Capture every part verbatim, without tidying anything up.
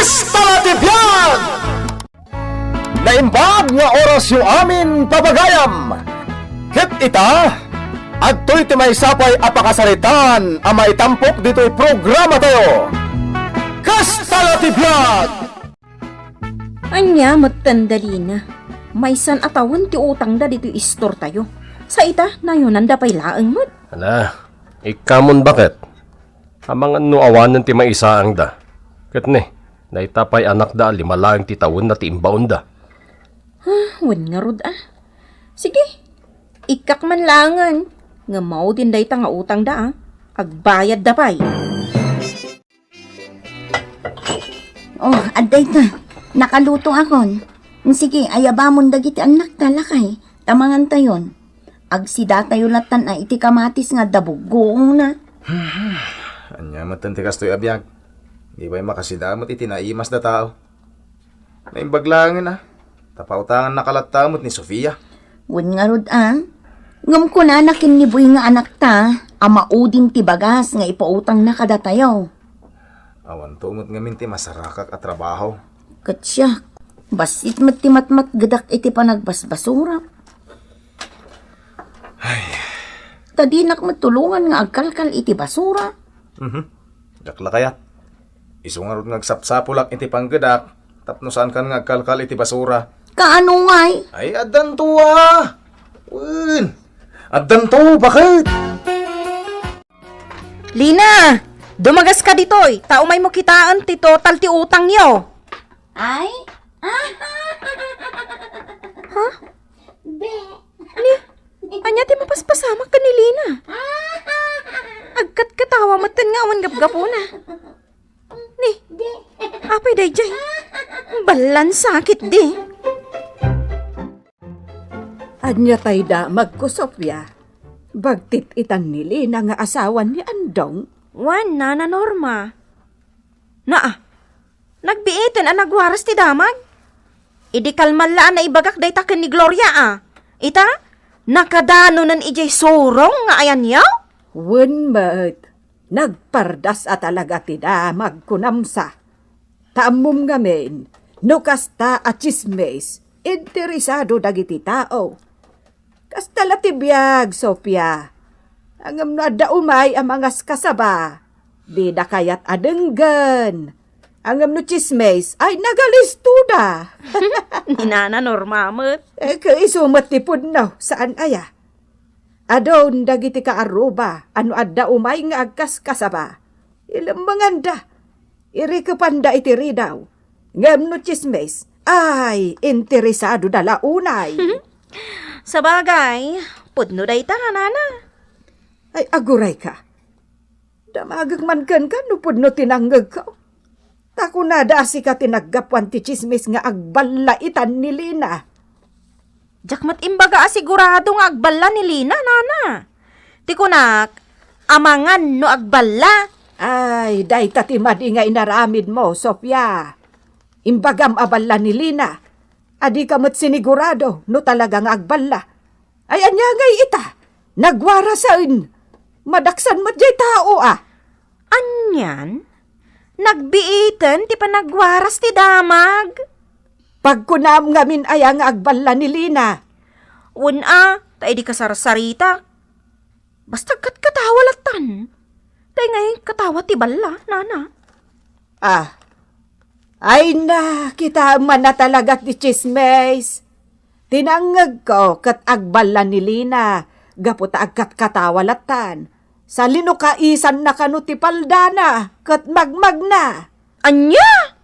Kasta la ti biag! Naimbag nga orasyo amin, papagayam! Ket ita, adtoy ti maysa pay a pakasaritaan a maitampok ditoy programatayo. Kasta la ti biag! Ania metten da Lina? Maysan a tawen ti utangda ditoy istortayo. Sa ita, nayonanda pay laeng met. Ala, ikkamon baket. Amangan no awanen ti maisaangda. Ket ne, dayta pay anakda a lima laeng ti tawenna ti imbaonda. Ah, wen ngarud a. Sige, ikkak man laengen. Ngem maudin dayta nga utangda a. Agbayadda pay. Oh, adda ita. Nakalutoakon. Sige, ayabamon dagiti annakta, lakay. Ta mangantayon. Agsidatayo lattan a iti kamatis nga adda buggoongna. Ania metten ti kastoy a biag? Di pay makasida met iti naimasda tao. Naimbag laengen a. Ta pautangannaka latta met ni Sofia. Wen ngarud a. Ngem kunana ken ni Boy nga anakta a maudin ti bagas nga ipautangna kadatayo. Awanto met ngamin ti masarakak a trabaho. Ket siak, bassit met ti matmatgedak iti panagbasbasura. Ay. Ta dinak met tulongan nga agkalkal iti basura. Mhm. Diak la kayat. Isu ngarud nga agsapsapulak iti panggedak tapno saankan nga agkalkal iti basura. Kaano ngay? Ay, addanto a. Wen. Addanto, baket. Lina, dumagaska ditoy, ta umaymo kitaen ti total ti utangyo. Ay? Ha? Be. Ni, ania ti mapaspasamak ken ni Lina? Agkatkatawa metten nga awan gapgapuna. Ni, apay daydiay? Ballan sakit di. Ania tay damagko, Sofia? Bagtit itan ni Lina nga asawan ni Andong? Wen, Nana Norma. Naa, nagbiiten a nagwaras ti damag? Idi kalman la a naibagak dayta ken ni Gloria a. Ita, nakadanonen idiay surong nga ayanyo? Wen met, nagpardas a talaga ti damag, kunam sa. Ta ammom ngamin, no kasta a tsismis, interesado dagiti tao. Kasta la ti biag, Sofia. Ngem no adda umay a mangaskasaba, dida kayat a denggen. Ngem no tsismis, ay nagalistoda. Ni Nana Norma met. Eh, ket isu met ti pudno, saan aya? Adun dagiti kaarruba a no adda umay nga agkaskasaba, ilemmenganda, irikepanda iti ridaw. Ngem no tsismis, ay, interesadoda la unay. Sabagay, pudno dayta, Nana. Ay, agurayka. Damagek man kenka no pudno ti nangngegko. Ta kunada a sika ti naggapuan ti tsismis nga agballa itan ni Lina. Diak met imbaga a sigurado nga agballa ni Lina, Nana. Ti kunak, amangan no agballa. Ay, dayta ti madi nga inaramidmo, Sofia. Imbagam a balla ni Lina, a dika met sinigurado no talaga nga agballa. Ay, ania ngay ita? Nagwarasen. Madaksan met diay tao a. Anian? Nagbiiten ti panagwaras ti damag? Pagkunam ngamin aya nga agballa ni Lina? Wen a, ta idi kasarsarita. Basta agkatkatawa lattan. Tay ngay katawa ti balla, Nana. Ah. Ay na, kitaem man a talaga ti tsismis. Ti nangngegko ket agballa ni Lina gapu ta agkatkatawa lattan. Sa linukaisanna kano ti paldana ket magmagna. Ania?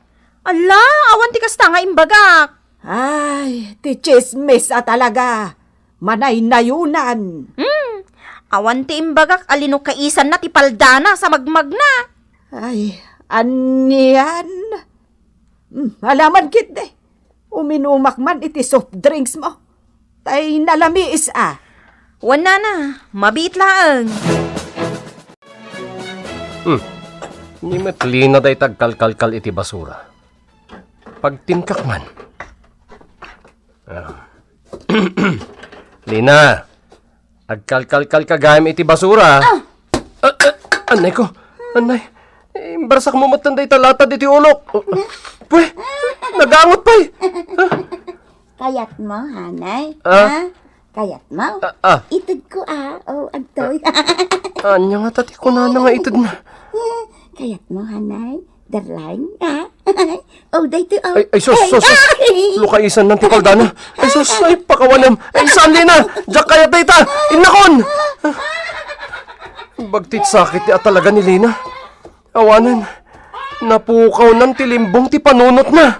Ala, awan ti kasta nga imbagak. Ay, ti tsismis a talaga. Manaynayonan. Hmm, awan ti imbagak a linukaisanna ti paldana sa magmagna. Ay, anian? Hmm, alaman ketdi. Uminumak man iti soft drinks mo. Tay nalamiis a. Wen, Nana, mabiit laeng. Hmm. Ni met Lina dayta agkalkalkal iti basura. Pagtimkak man. Ah. Lina, agkalkalkal ka gayam iti basura. Ah! Ah, ah, anay ko. Anay. Imbarsakmo metten dayta latad iti ulok. Pwe, nagangot pay. Kayatmo, hanay? Ah? Ha? Kayatmo? Ah, ah. Itedko, ah. O, adtoy. Ania ngata ti kunana nga itedna? Kayatmo, hanay? Darling, ha? O, daytoy, o. Ay, ay, sus, sus, sus. Ay! Lukaisannan ti paldana. Ay, sus, ay, pakawanem. Ay, saan, Lina? Diak kayat dayta. Innakon! Bagtit sakit ti atalaga ni Lina. Awanen, napukawnan ti limbong ti panunotna.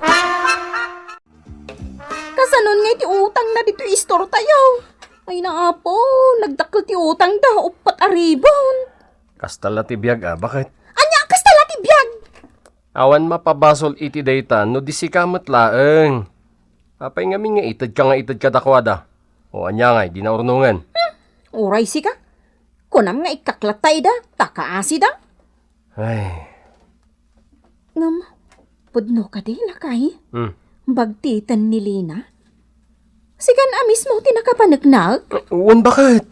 Kasanon nga iti utangna ditoy istortayo? Ay, naapo, nagdakkel ti utangda, uppat a ribon. Kasta la ti biag, a, baket? Ania, kasta la ti biag? Awan mapabasol iti dayta no di sika met laeng. Apay ngamin nga itedka nga ited kadakuada? O ania ngay, di naurnongen? Hmm, uray sika. Kunam nga ikkak latta ida, ta kaasida. Ay. Ngem, pudno kadi, lakay? Hmm. Bagtiten ni Lina? Sikan a mismo ti nakapaneknek? Wen, baket?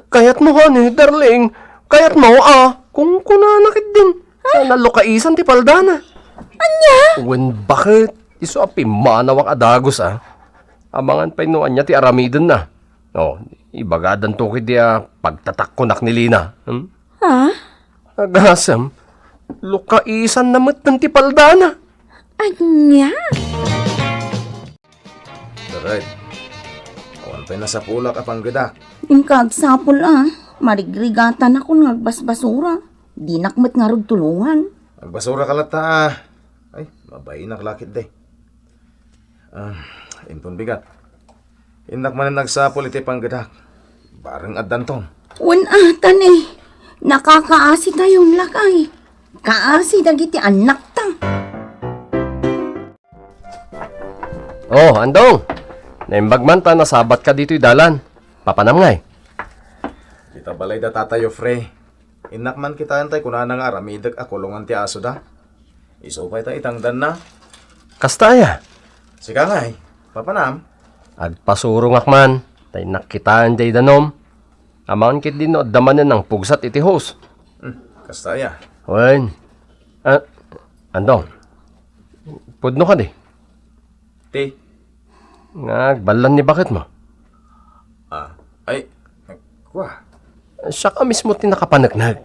Kayatmo, honey, darling. Kayatmo, a. Kunkunana ketdin. Sana lukaisan ti paldana. Ania? Wen, baket? Isu a pimmanawak a dagus, a. Amangan pay no ania ti aramidenna. O, ibagadanto ketdi a pagtatakkonak ni Lina. Hmm? Ha? Agasem, lukaisanna metten ti paldana. Ania? Direk, awan pay nasapulak a panggedak. Inka agsapul a, marigrigatanakon nga agbasbasura. Dinak met ngarud tulongan. Agbasura ka latta a. Ay, mabainak la ketdi. Ah, Inton bigat. Innak manen agsapul iti panggedak. Bareng addanton. Wen a, tani. Nakakaasitayon, lakay. Kaasi dagiti annakta. O, Andong. Naimbag man ta nasabatka ditoy dalan. Papanam ngay? Ita balay da Tatay Jofre. Innak man kitaen tay kunana nga aramidek a kulongan ti asoda. Isu pay ta itangdanna. Kasta aya? Sika ngay, papanam? Agpasurongak man, ta innak kitaen jay danum. Amangan ketdi no adda manen nangpugsat iti hose. Hmm, kasta aya? Wen. Ah, Andong. Pudno kadi? Ti? Nga agballan ni baketmo? Ah, ay, kua. Siak a mismo ti nakapaneknek.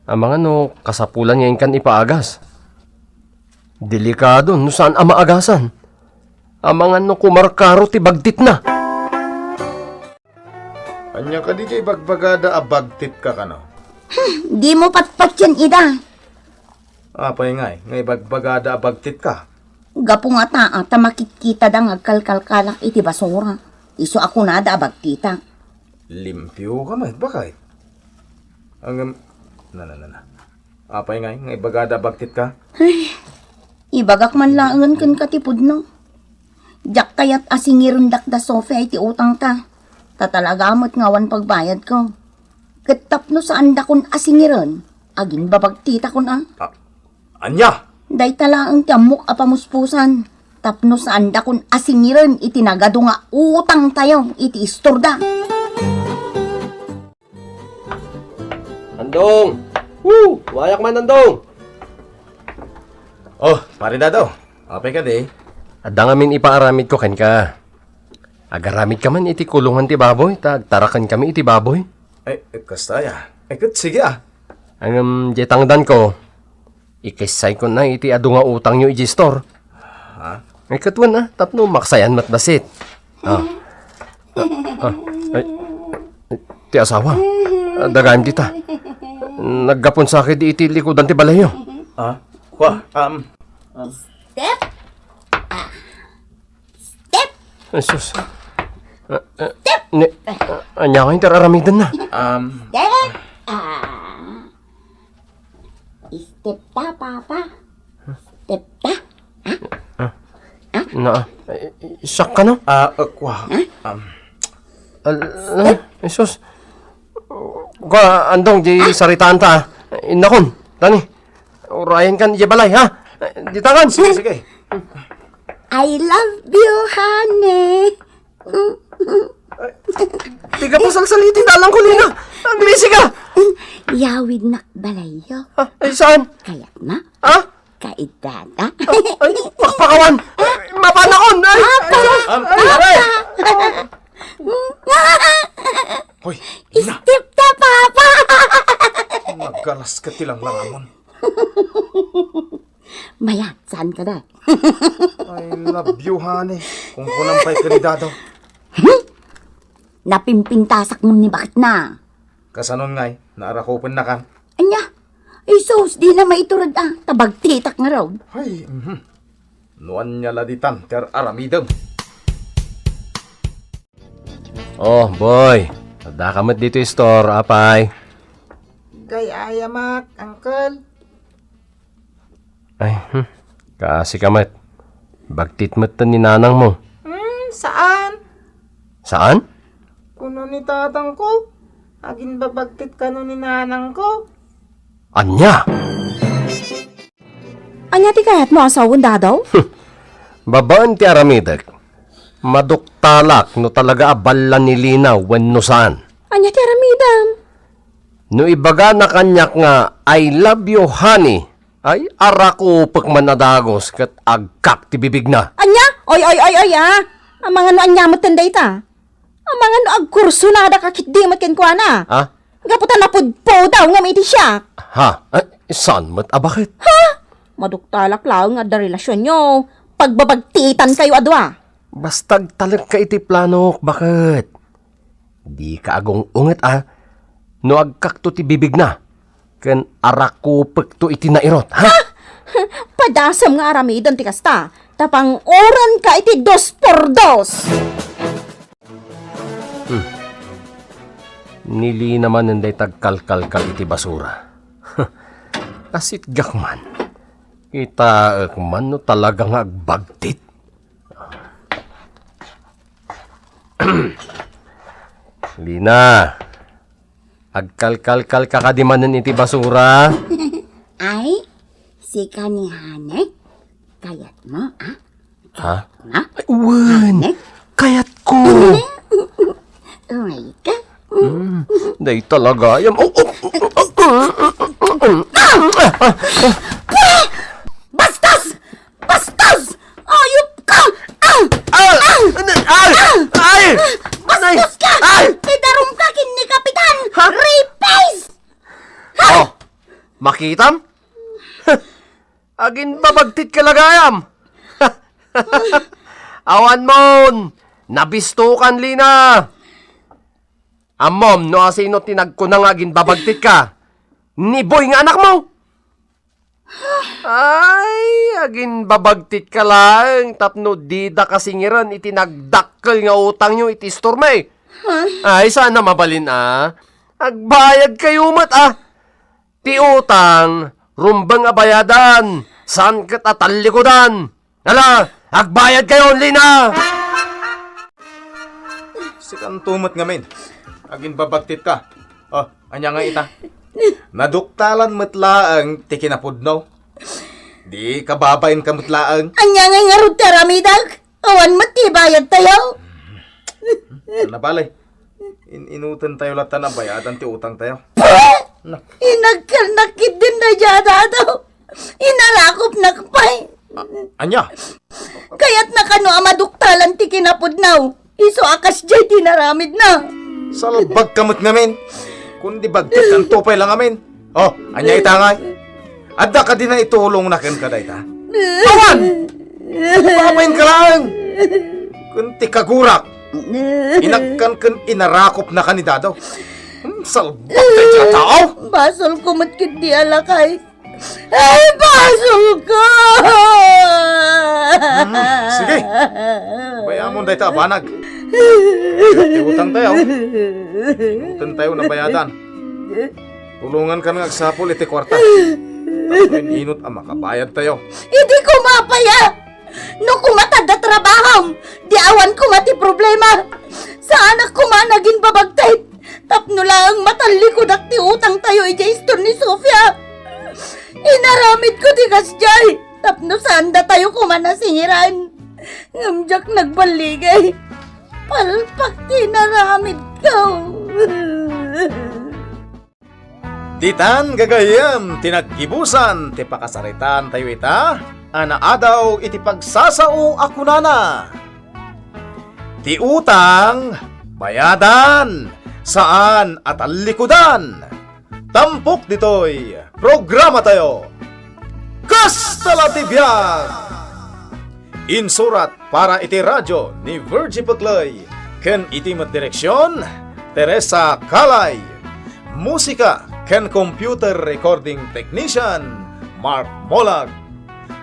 Amangan no kasapulan nga inkan ipaagas. Delikado no saan a maagasan. Amangan no kumarkaro ti bagtitna. Ania kadi ti ibagbagada a bagtitka kano? Hmm, dimo patpatien ida. Apay ngay nga ibagbagada a bagtitka? Gapu ngata a ta makitkitada nga agkalkalkalak iti basura. Isu a kunada a bagtitak. Limpioka met, baket. Ngem, na, na, na, na. Apay ngay nga ibagada a bagtitka? Ay, ibagak man laengen kenka ti pudno. Diak kayat a singirendak da Sofia iti utangta. Ta talaga met nga awan pagbayadko. Ket tapno saandakon a singiren, agimbabagtitakon a. Ah, ania? Dayta laeng ti ammok a pamuspusan. Tapno saandakon a singiren iti nagadu nga utangtayo iti istorda. Andong! Woo! Wayak man, Andong! Oh, Pare Dado. Apay kadi? Adda ngamin ipaaramidko kenka. Agaramidka man iti kulongan ti baboy, ta agtarakenkami iti baboy. Ay, eh, kasta aya. Eh, ket sige, a. Ngem, diay tangdanko, ikessayko na iti adu nga utangyo idiay store. Ha? Ay, ket wen, a, tapno maksayan met bassit. Ah. Ah, ay, ti asawa. Ah, dagaem dita. Naggapon sa ket iti likudan ti balayyo. Ah, kua, um, um. Step! Ah. Step! Ay, sus. Ah, ah, Step! Ni, ah, ania nga inter aramidenna? Um, Step! Ah. Step ta, Papa. Step ta. Ha? Ah. Ah? Na, eh, siak kano? Ah, uh, kua. Ha? Um, Al-, Step? Ay, sus. Kua, Andong, di saritaan ta, ah. Innakon, tani. Urayen kan idiay balay, ha? Ditakan. Sige, sige. I love you, honey. Ay, ti ka pasalsal iti dalangko, Lina. Aglisi ka. Yawidnak balayyo. Ah, ay, saan? Kayatmo? Ah? Kaidada. Ay, pakpakawan! Ay, mapanakon! Ay! Papa! Ay! Am, ay! Papa! Hoy, Lina! Step ta, Papa! Naggalas ka ti langlangamon. Mayat, saan ka da? I love you, honey. Kung kunam pa'y kanidado. Napimpintasak mo ni bakit na? Kasanon ngay, naarakupen na kan? Anya? Ay sus, di na maiturod a. Tabagtitak nga raw. Ay, mhm. No anya la ditan, ti ar-aramidem. Oh, boy. Adda ka met ditoy store, apay. Gay-ayamak, uncle. Ay, hmm. Kaasi ka met. Bagtit met ni nanang mo. Hmm, saan? Saan? Kuno ni tatang ko. Aginbabagtit kano ni nanang ko. Anya? Anya ti kayat mo a sawen, Dadaw? Babaen ti aramidek, maduktalak no talaga a balla ni Lina wenno saan. Anya ti aramidem? No ibagana kaniak nga, "I love you, honey," ay, arakupek man a dagus ket agkak ti bibigna. Anya? Oy, oy, oy, oy, ah! Amangan no ania met dayta? Amangan no agkursunada ka ketdi met kenkuana. Ha? Gapu ta napudpudaw ngem iti siak. Ha? Ay, saan met a baket? Ha? Maduktalak laeng nga adda relasionyo. Pagbabagtitan kayo a dua. Basta agtalek ka iti planok, baket. Di ka agung-unget a no agkakto ti bibigna ken arakupekto iti nairot, ha? Padasem nga aramiden ti kasta, ta panguren ka iti dos por dos. Hmm. Ni Lina manen dayta agkalkalkal iti basura. Asitgak man. Kitaek man no talaga nga agbagtit. Lina, agkalkalkal ka kadi manen iti basura? Ay, sika ni Hanek? Kayat mo, ah? Ha? Ay, wen! Hanek? Kayat ko! Uy ka? Hmm, day talaga. Yam, oh, oh, oh, oh. Bastos! Bastos! Ayop ka! Ah! Ah! Ah! Ay! Ay! Bastos ka! Ay! Idarum ka ken ni Kapitan! Ha? Rapist! Oh, makitam? Aginbabagtit ka la gayam. Awan mon, nabistokan, Lina. Ammom no asino ti nagkuna nga aginbabagtit ka? Ni Boy nga anak mo. Ay, aginbabagtit ka laeng tapno dida kasingiren iti nagdakkel nga utangyo iti istormi. Ay, saan a mabalin a. Agbayad kayo met a. Ti utang, rumbeng a bayadan, saan ket a tallikudan. Ala, agbayad kayo, Lina! Sikanto met ngamin. Aginbabagtit ka. Oh, anya nga ita? Naduktalan met laeng ti kinapudno. Di kababain ka met laeng. Anya nga ngarud ti aramidek? Awan met ti bayad tayo. Ano bale? In-inuten tayo latta na bayadan ti utang tayo. Puh! Na. Inagkalnak ket din na diyada to. Inarakopnak pay. A-, anya? Kayatna kano a maduktalan ti kinapudnaw. Isu a kasdiay ti naramidna. Salbag ka met ngamin. Kundi bagtit kanto pay la ngamin. Oh, anya ita ngay? Adda kadi naitulongna kenka dayta? Awan! Babain ka laeng! Kun ti kagurak, inagkan ken inarakopna ka ni Dado. Hmm, salbag dayta a tao! Basol ko met ketdi a lakay. Ay, basol ko! Hmm, sige. Bayamon dayta a banag. Ti utang tayo. Inuten tayo na bayadan. Tulongan ka nga agsapul iti kuarta. Tapno in-inut a makabayad tayo. Idi koma pay a! No koma ta adda trabahom, di awan koma ti problema. Saanak koma a naginbabagtit. Tapno laeng matallikudak ti utang tayo idiay istor ni Sofia. Inaramid ko ti kasdiay. Tapno saan datayo koma nasingiran. Ngem diak nagballigay. Palpak ti inaramid ko. Ditan gagayyem ti naggibusan ti pakasaritaantayo ita a naadaw iti pagsasao a kunana, "Ti utang, bayadan, saan a tallikudan." Tampok ditoy programatayo, Kasta la ti biag! Insurat para iti radio ni Virgie Peclay ken iti met direksion, Teresa Calay. Musika ken computer recording technician, Mark Molag.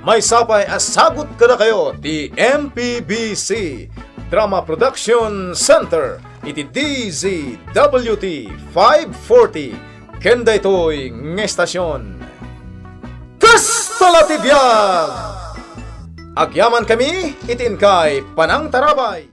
Maysa pay a sagut kadakayo ti M P B C Drama Production Center iti D Z W T five forty ken daytoy nga estasion. Kasta la ti biag! Agyamankami iti inkay panangtarabay.